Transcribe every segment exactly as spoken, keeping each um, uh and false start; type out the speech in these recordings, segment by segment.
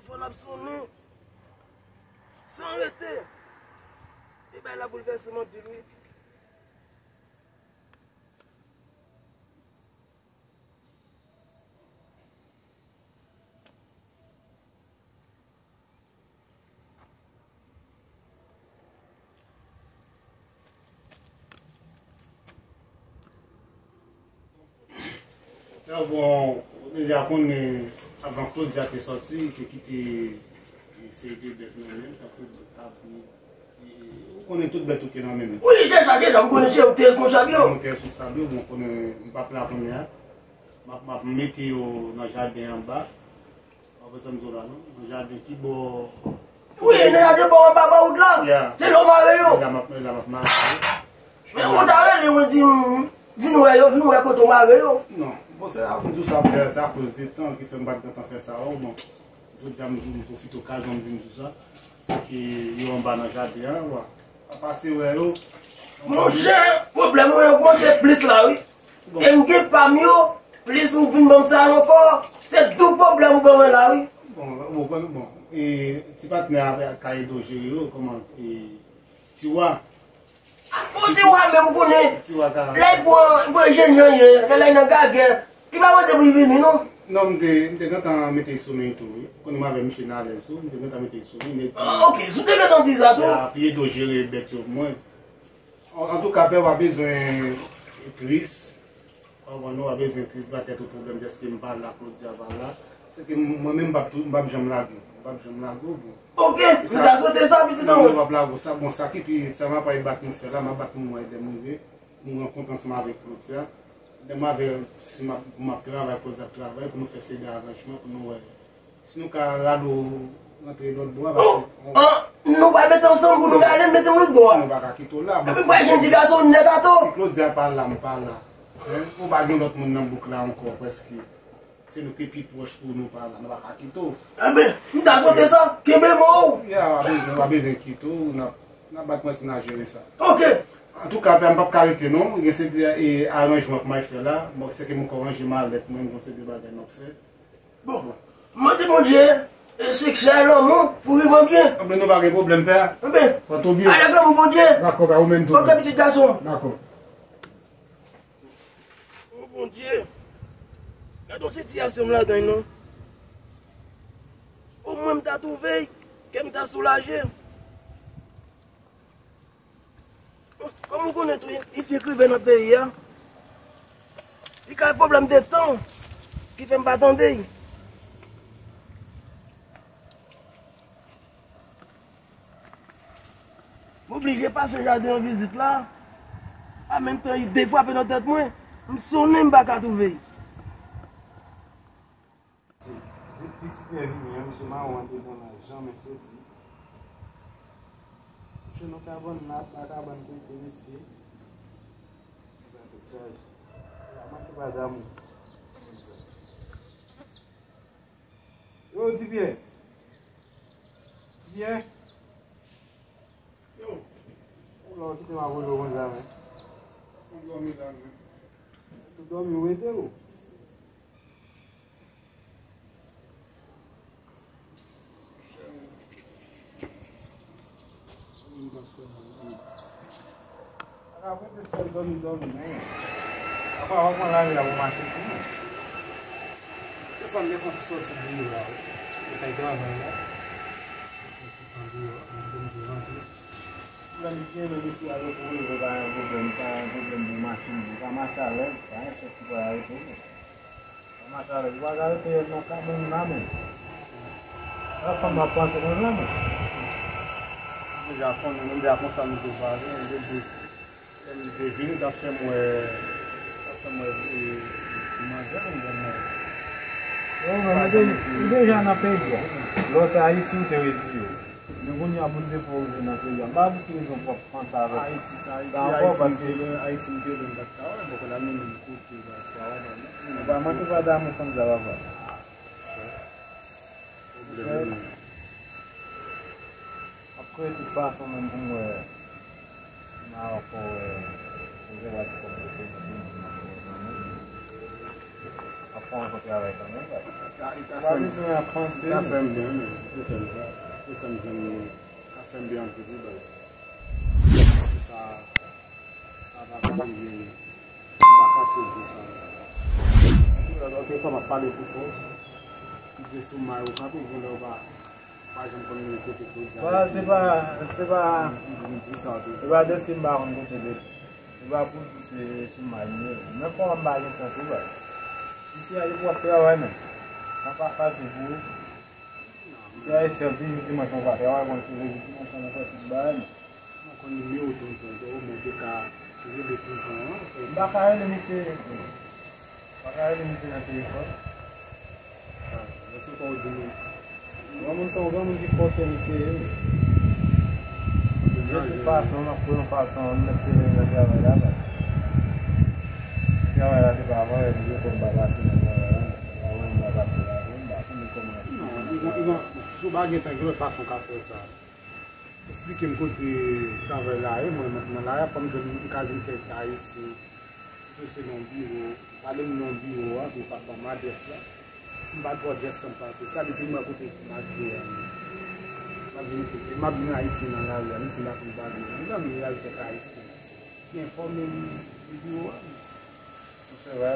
Fò n ap sonnen san rete. E bay la boulvèse m anpil, wi. Bon, ou deja konnen, avan Claudia te sòti, li te kite seri de bèt nan men l, tankou kabrit, ou konnen tout bèt ou te nan men l. Wi, se sa, se sa, m konnen se ou te responsab yo. Mwen te responsab yo, bon, konnen m p ap la kounye a. M ap, m ap mete yo nan jaden anba. Ou konprann sa m di w la, non? Nan jaden ki bò? Wi, nan jaden bò anba, bò wout la. Ya. Se la w mare yo. La m ap, la m ap mare yo. Men ou ta rele mwen di m, vin wè yo, vin wè kote w mare yo. Non. Bon, se akoz de sa, se akoz de tan ki fè m pa t gentan fè sa, o, bon. Jodi a, m, m pwofite okazyon, m vin di sa. Se ke yo anba nan jaden an, wa. Pa pase wè yo. Monchè, pwoblèm mwen ogmante plis la, wi. Bon. E m gen pa m yo, plis ou vin ban m sa ankò. Se doub pwoblèm ou ban mwen la, wi. Bon, bon, bon, bon. E, ti patnè a ka ede w jere yo, kòman, e, Tiwa. Bon, Tiwa menm ou konnen. Tiwa ka. Lè l pran, l pran jenjan ye, lè l nan gagè. Li pa mande pou l vini, non. Non, m te, m te gentan mete l sou men tou, wi. Konnen m avè misye nan alèz tou, m te gentan mete l sou men, m te di. Ah, ok, si w te gentan di sa tou. Ya, pou ede w jere bèt yo pou mwen. An, antouka, pè, w pa bezwen tris. Ou konprann, ou pa bezwen tris, ba tèt ou pwoblèm dèske m pa la, Claudia pa la. Se ke m, mwen menm, m p ap tou, m p ap janm lage w. M p ap janm lage w, bon. Ok, m ta swete sa, pitit an mwen. M p ap lage w. Sa, bon, sa ki pi, sa m ap pral bat nou fè la, m ap bat nou mwen lè m rive. Nou rankontre ansanm avèk Claudia. Lè m avè, si m ap, m ap travay, Claudia ap travay, pou nou fè seri de aranjman, pou nou wè. Si nou ka rale w rantre lòt bò a, paske. Oh, ah, nou pa mete ansanm pou nou rale, mete m lòt bò a. Nou pa ka kite w la. Epi m pa jan ti gason nèt atò. Si Claudia pa la, m pa la. Hein? Ou pa gen lòt moun nan bouk la ankò, prèske. Se nou ki pi pwòch pou nou pa la. Nou pa ka kite w. Enben, m ta swete sa. Kenbe mo w. Ya, w pa bezwen, w pa bezwen kite w. N ap, n ap bat manti, n a jere sa. Ok. Antouka, pè, m p ap ka rete non. Gen se di, e, aranjman pou m al fè la. Bon, se ke m ankò ranje malèt mwen, m gon se de bagay m ap fè. Bon, mande Bondye, e, siksè, lanmou, pou rive byen. Anben, nou pa gen pwoblèm, pè. Anben, pòte w byen. Al ak lanmou Bondye. Dakò, pè, ou menm tou. Ok, pitit gason. Dakò. O Bondye, gade yon sitiyasyon m ladan l non. Omwen m ta twouve l, kè m ta soulaje. Kòm ou konnen tou, li fenk rive nan peyi a. Li ka gen pwoblèm de tan ki fè m pa tande l. M oblije pase jaden an vizit la. An menm tan, ide frape nan tèt mwen. M sonnen m pa ka twouve l. Se depi Ti Pyè vini an, misye mawon an te bon la, janmen soti. Misye nan kabann la, nan kabann kote misye. Sa te chaje. La manke pa damou. Yo, Ti Pyè. Ti Pyè. Yo. Ou la, ou kite m avole w konsa, men. Ou dòmi la, men. Se tou dòmi ou rete, ou. Apa w te sèl dòmi, dòmi, non. Apa w pran lari a pou mache tou, non. Defann, defann soti biwo la, wi. Ou kay travay la. Defann soti biwo a, mwen te rantre. Pwoblèm ki gen, men mesye a yo pou rive, pa gen pwoblèm, pa gen pwoblèm pou machin, ou ka mache alèz, pa gen chèf ki pral arete w, non. Sa mache avèk bagay yo te nan ka moun nan men. Sa fanm ap panse konn lanmou. Deja konnen, menm deja konsa nou te pale, m te di, lè m te vini, t ap fè m wè, t ap fè m wè, e, ti manzè, m bon, men. Yo, men, ou de-, ou deja nan peyi a. Lè w te Ayiti, ou te reziye w. Men kounye a, moun te fè w rive nan peyi a. M pa wè pou ki rezon w ap panse avèk sa ankò, paske Ayiti, m te lwen, Ayiti, m te lwen, m pa t ka wè, bòkò la, menm kote, papa, papa, non. Papa, mwen te pa damou fanm sa, papa. Pwoblèm, wi. Apre, tout fason, menm pou m wè, m a fè w wè, m te pase kòm reprezante m, m ap Fè yon travay kanmenm, baz. Li ta fè m, li ta fè m byen, men. Li te fè m, li te fè m jwenn, li ta fè m byen anpil, wi, baz. Sa, sa pa ka rive, men. M pa kache di sa. Lòt fwa, m ap pale pou kò. M se sou may ou kanpe, gen lè ou pa, pa janm konn kote Claudia. Bon, se pa, se pa, m di sa tou. Se pa de si m pa konn kote l ye. Se pa pou di se sou may m ye. Men kòman m pa gen kont ou, baz. Isi a, depi w ap travay, men. Sa pa fasil pou ou. Isi a, se sèl ti jou dimanch ou pa travay, konn se jou dimanch ou fè tout bagay, men. Mwen konn nimewo tonton, ou te ka rele tonton an. M pa ka rele misye. M pa ka rele misye nan telefòn. Èske w di nou? Granmoun sa, yon granmoun ki fò ke misye ye. De tout fason, nan pran yon fason, m mèt sere nan travay la, baz. Travay la te pa avan, yo konn pa pase nan travay la, men. Avan m pa pase la, men m pa konnen kòman. Non, li gon, li gon, si w pa gen tan, gen lòt fason w ka fè sa. Eksplike m kote travay la ye, mwen, mwen, nan la, fò m jwenn, m ka jwenn kèk Ayisyen. Sitou se nan biwo, pale m nan biwo a, pou yo pa ban m adrès la. M pa twò djès kan m pase. Sa depi m wè kote m ap ye a, m ap vin kote, m ap vin Ayisyen nan lari a, menm si m pa konn pale. M janm ye al kèk Ayisyen. Ki enfòme m de biwo a. Se vre,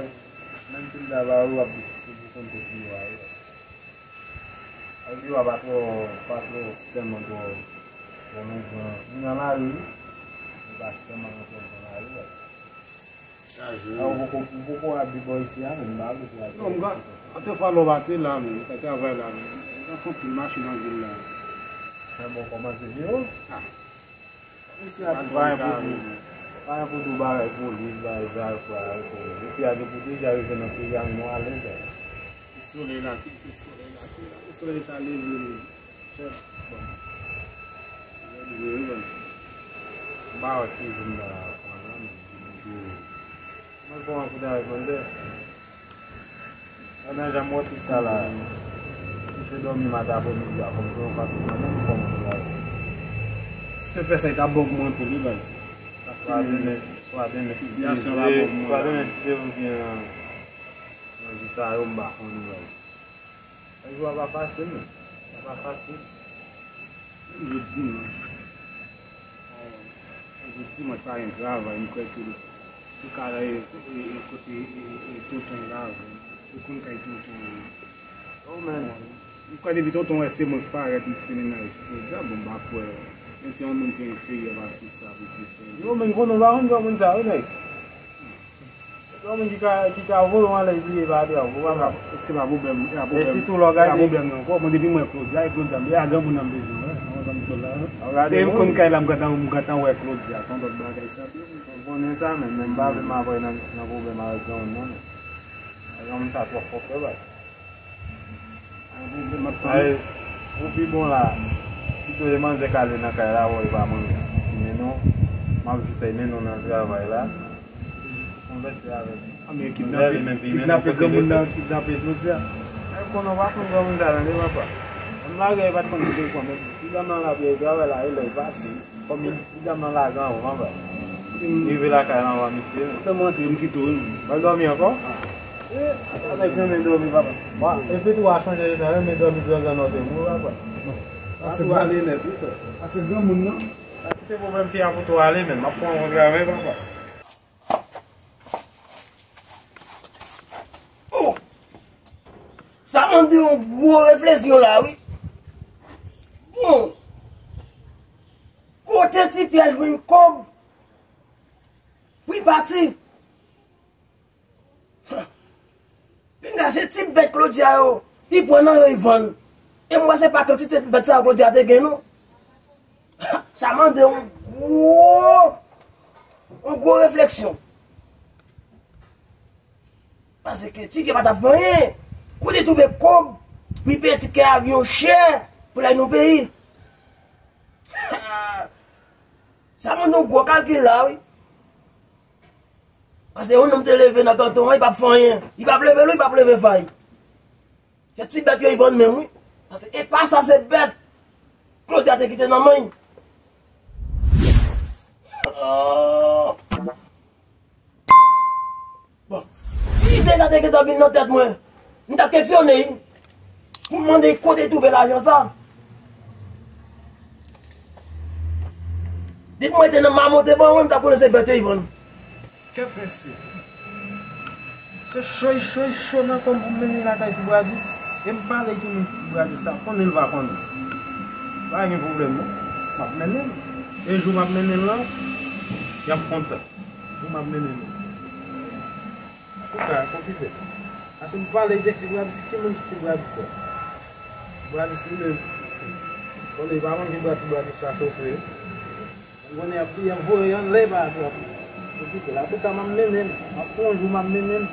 menm si m ta ba ou, ap difisil pou konn kote biwo a ye. Ak biwo a pa twò, pa twò sitèlman twò, twò lonjan. Li nan lari, wi. Li pa sitèlman twò lonjan lari, wi. Chaje. A, ou poko, ou poko abite bò isi a, men m pa vle pou al. Non, m ka, antre fwa lè w pa te la, men, ou te travay la, men. Ou ka fè anpil machin nan vil la. Men bon, kòmanse biwo. Ah. Mesye a pa gen pou di, pa gen pou di bagay polis, bagay zafè alkòl. Mesye a depi w deja rive nan peyi a, nou alèz la. Se solèy la ki, se solèy la ki la. Se solèy sa leve, men. Chèf, bon. Leve, wi, bon. M pa wè ki jou m nan la, kòman la, men. Mwen fè yon kout avèk mwen, tè. Pandan jan m wè tout sa la, misye dòmi maten aprèmidi a, kòm se yon fason nan menm kòm pou la. Si te fè sa, li t ap bon pou mwen, pou li, baz. Swa demen, swa demen, si Dye vle, swa demen, si Dye vle, oubyen nan, nan jou sa yo, m pa konnen, baz. Jou a pa fasil, men. Sa pa fasil. Menm jou dimanch. Menm jou dimanch, pa gen travay, m kwè ke li ka la, e, e, e, kote, e, e, tonton la, ou konn kay tonton. Oh, men. M kwè depi tonton wè se mwen ki parèt, li se mennaj. Li di, a bon, m pa kwè. Men se yon moun ki enferyè pase sa, pou di sa. Yo, men, konnen w pa konn granmoun sa, wi, nèg. Yon moun ki ka, ki ka voye w anlè, epi li pa atè w. Ou pa ka. Se pa pwoblèm, e pa pwoblèm. E sitou lè w gade. E pa pwoblèm nan ankò. Mwen depi mwen Claudia, e Claudia, m te a granmoun nan m bezwen wè. Mwen konn Claudia, non? E m konn kay la, m gentan, m gentan wè Claudia, se yon lòt bagay sa. Ou konnen sa, men, men m pa vle m ap nan, nan pwoblèm avèk granmoun nan, men. Granmoun sa twò fòkè, baz. Ay, pou pi bon la, pito e manzè k ale nan kay la, wè, e pa mwen ki mennen w. M ap jis mennen w nan travay la. Konvèse avèk li. A, men kidnape, kidnape granmoun nan, kidnape Claudia. Ay, konnen w pa konn granmoun sa nan, li papa. M lage, li pa t konn ki te konn, men ti dam nan la, travay la, e lè l pase. Kòm ti dam nan lage anvan, baz. M rive lakay la anvan misye. Ou fè m antre, m kite w, wi. W al dòmi ankò? Ah. Eh, avèk renmen dòmi, papa. Bon, epi tou, w a chanje, w ta renmen dòmi trè gran nòt, wi, papa. Pase w ale nèt, wi, frè. Pase granmoun nan. Pa kite pwoblèm fi a pou tou ale, men. M ap pran yon travay, papa. Oh! Sa mande yon gwo refleksyon la, wi. Bon. Kote Ti Pyè jwenn kòb pou l pati? Pinga se ti bèt Claudia yo, li pran nan yo, li vann. E m wè se pa kantite bèt sa yo Claudia te gen, non. Sa mande yon gwo, yon gwo refleksyon. Paske Ti Pyè pa t ap fè anyen. Kote li twouve kòb pou li peye tikè avyon chè pou l al nan peyi? Sa mande yon gwo kalkil la, wi. Paske yon nonm te leve nan kanton an, li p ap fè anyen. Li p ap leve lou, li p ap leve fay. Se ti bèt yo, li vann menm, wi. Paske e pa sa, se bèt. Claudia te kite nan men. Oh. Bon, ti Sa te gentan vin nan tèt mwen. M t ap kesyonnen pou m mande kote l twouve lajan sa. Depi mwen te nan mamote ban mwen, m t ap konnen se bèt yo vann. Kè prese. Se cho, cho, cho nan kò m pou m mennen lakay Ti Bradis. E m pale ki moun Ti Bradis sa, konnen l pa konnen. Pa gen pwoblèm non. M ap mennen l. E jou m ap mennen l lan, y ap kontan. Jou m ap mennen l. Antouka, okipe. Ase m pale de Ti Bradis, ki moun ki Ti Bradis sa? Ti Bradis li menm. Konnen pa konn ki bra Ti Bradis sa chofe. M konnen y ap, y ap voye anlè pa atrap. Okipe l. Antouka, m ap mennen l. M ap pran jou, m ap mennen l.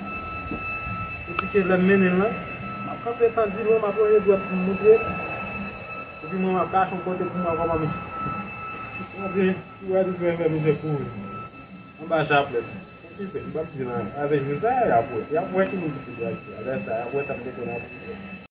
Epi ke lè m mennen l lan, m ap kanpe tan dilo, m ap lonje dwèt pou m montre l. Epi mwen, m ap kache yon kote pou m wè kòman m. Mwen di, Ti Bradis mwen fè mizè kouri. Anba chaplèt. Okipe, m p ap di nan. Ase jou sa, y ap wè. Y ap wè ki moun ki Ti Bradis la. Lè sa, y ap wè sa m te konn ap di.